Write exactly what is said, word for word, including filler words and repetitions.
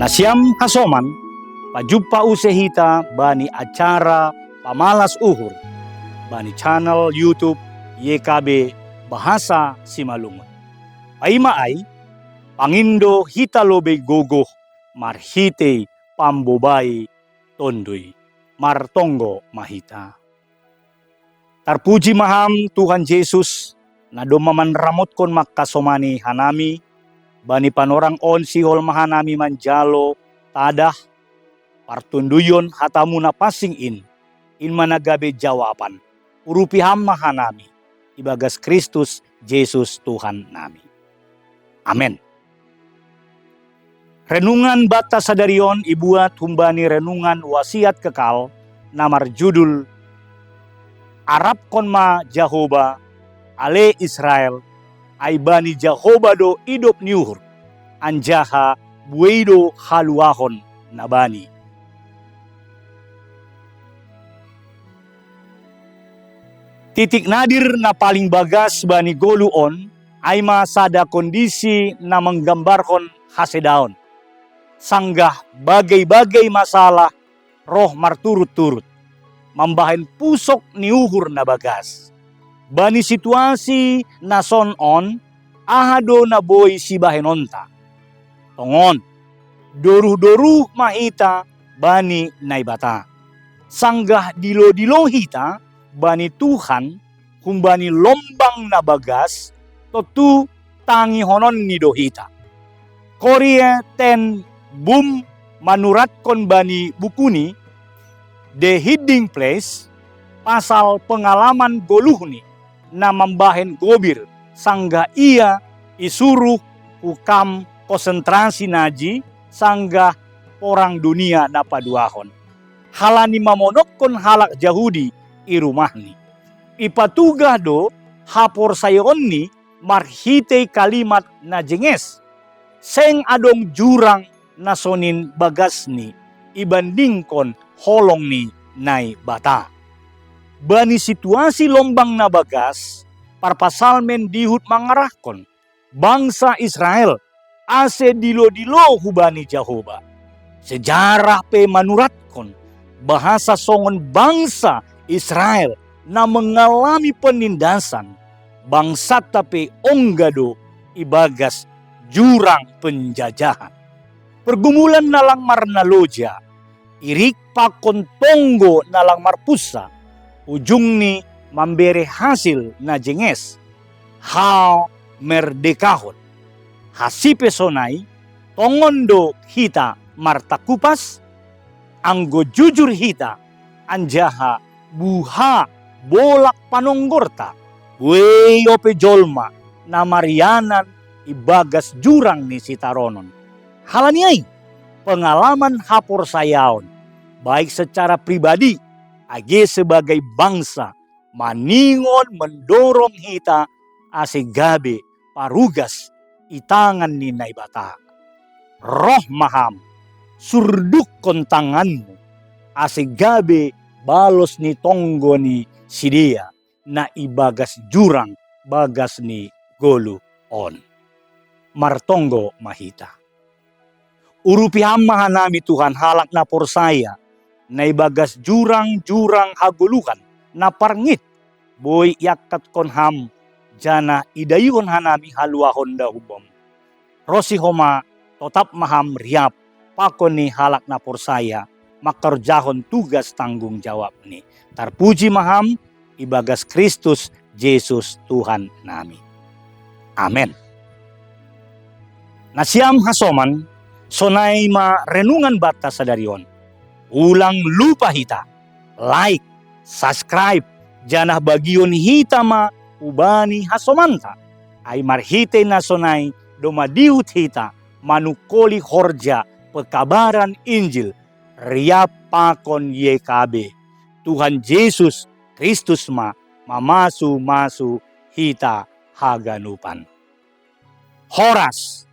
Nasiam hasoman, pajumpa use hita bani acara pamalas uhur bani channel YouTube Y K B Bahasa Simalungun. Paima ai, pangindo hita lobei gogoh marhitei pambobai Tonduy. Martonggo ma hita. Tarpuji ma Ham, Tuhan Jesus, na domma manramotkon mangkasomani hanami. Bani panorang on sihol ma hanami manjalo tadah partonduyon hatamu na pansing in, in ma na gabe jawaban. Urupi Ham ma hanami, ibagas Kristus Jesus Tuhan nami. Amen. Renungan banta sadari on ibuat humbani renungan Wasiat Kekal na marjudul Arapkon ma Jahoba, ale Israel, ai bani Jahoba do idop ni uhur, anjaha buei do haluahon na bani. Titik nadir na paling bagas bani goluh on, ai ma sada kondisi na manggambarhon hasedaon. Sanggah bagei-bagei masalah roh marturut-turut, mambahen pusok ni uhur na bagas. Bani situasi na son on, aha do na boi sibahenonta? Tongon, doruh-doruh ma hita bani Naibata. Sanggah dilo-dilo hita bani Tuhan, humbani lombang na bagas, tontu tangihononni do hita. Corrie ten Boom manuratkon bani bukuni The Hiding Place pasal pengalaman goluhni na mambahen gobir, sanggah ia isuruh hu kamp konsentrasi Nazi, sanggah Porang Dunia na paduahon, halani mamonokkon halak Jahudi i rumahni. Ipatugah do haporsayaonni marhitei kalimat na jenges. Seng adong jurang na sonin bagasni ibandingkon holong ni Naibata. Bani situasi lombang na bagas, parpsalmen dihut mangarahkon bangsa Israel ase dilo-dilo hubani Jahoba. Sejarah pe manuratkon bahasa songon bangsa Israel na mengalami penindasan, bangsanta pe ongga do ibagas jurang penjajahan. Pergumulan na lang marnaloja, irik pakon tonggo na lang marpunsa, ujungni mambere hasil na jenges, hamerdekahon. Hasipe sonai, tongon do hita martangkupas? Anggo jujur hita, anjaha buha bolak panonggorta, buei ope jolma na marianan ibagas jurang ni sitaronon. Halani ai, pengalaman haporsayaon, baik secara pribadi, age sebagai bangsa, maningon mendorong hita ase gabe parugas i tangan ni Naibata. Roh ma Ham, surdukkon tanganmu, ase gabe balos ni tonggo ni sidea na ibagas jurang bagas ni goluh on. Martonggo ma hita. Urupi Ham ma hanami, Tuhan, halak na porsaya, na ibagas jurang-jurang hagoluhan na parngit, boi iangkatkon Ham, janah idaihon hanami haluahon da humbam. Ronsi Ho ma, totap ma Ham riap pakon ni halak na porsaya mangkorjahon tugas tanggung jawabni. Tarpuji ma Ham ibagas Kristus Jesus Tuhan nami. Amen. Nasiam hasoman, sonai ma renungan banta sadari on. Ulang lupa hita like, subscribe, janah bagion hita ma hubani hasomanta. Ai marhitei na sonai domma dihut hita manungkoli horja pekabaran Injil riap pakon Y K B. Tuhan Jesus Kristus ma mamasu-masu hita haganupan. Horas.